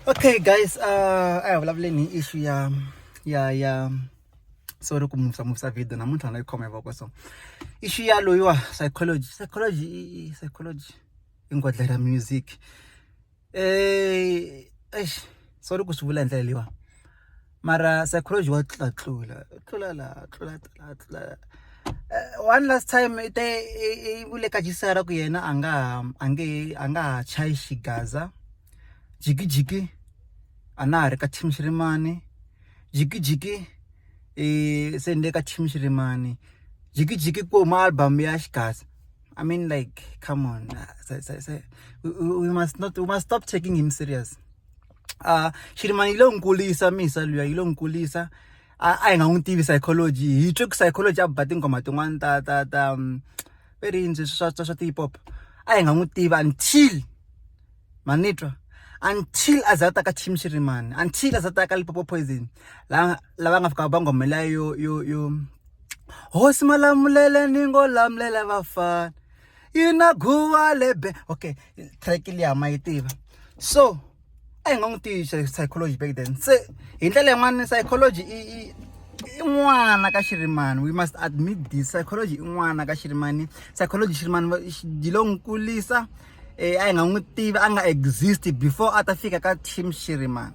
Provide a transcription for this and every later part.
Okay guys, a hi vulavuleni hi issue ya sorry ku muvisa video namuntlha na yi khoma hi voko. So issue ya loyiwa psychology, psychology, psychology i nghodla ra music. Eish, sorry ku swi vula hi ndlela leyiwa, mara psychology wa tlulatlula, tlula la, tlula la, tlula la. One last time i te i vule ka Gisara ku yena a nga a nge a nga ha chayi xigaza jikijiki, a na ha ri ka team Shirimani jikijiki, se ni le ka team Shirimani jikijiki, ku huma album ya xigaza. I mean, like, come on, we must not, we must stop taking him serious. Shirimani yi lo nkulisa misa luya, yi lo nkulisa. A hi nga n'wi tivi psychology, hi twe ku psychology a ba tinghoma tin'wani ta ve ri yini swa ti-hip hop. A hi nga n'wi tivi until manitwa, until a za ta ka team Shirimani, until a za ta ka Limpopo Poison, la lava nga fika ba nghoma liya yo hosi malamulele ni ngo lamulela vafana yi na guwa lebe. Okay, track liya ma yi tiva. So a hi nga n'wi tivi psychology back then. Se hi ndlela yin'wana psychology i n'wana ka Shirimani. We must admit this, psychology i n'wana ka Shirimani. Psychology, Shirimani yi lo n'wi kulisa. A hi nga n'wi tivi, a nga exist before a ta fika ka team Shirimani.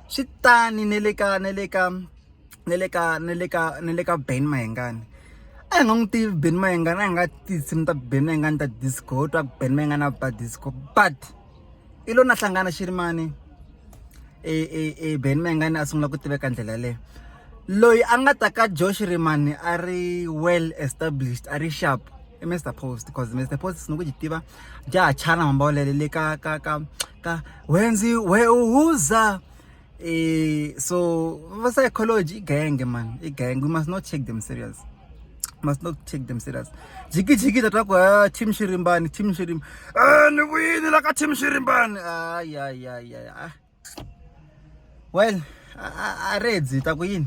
Swi tani ne le ka ne le ka ne le ka ne le ka ne le ka Ben Mayengani. A hi nga n'wi tivi Ben Mayengani, a hi nga tinsimu ta Ben Mayengani ta disco, twa Ben Mayengani a ba disco, but i lo na hlangana Shirimani, e Ben Mayengani a sungula ku tiveka ndlela yaleyo. Loyi a nga ta ka Joe Shirimani a ri well established, a ri sharp, i Mr Post, because Mr Post ni ku yi tiva ja ha chana mambalele le ka wenzi we uhuza. So va psychology i gang man, i gang. We must not take them serious, must not take them serious. Jikijiki ta twa ku team Shirimbani, team Shirim, ni vuyini la ka team Shirimbani. Ay ay ay ay, ah. Well, a redzi ta ku yini.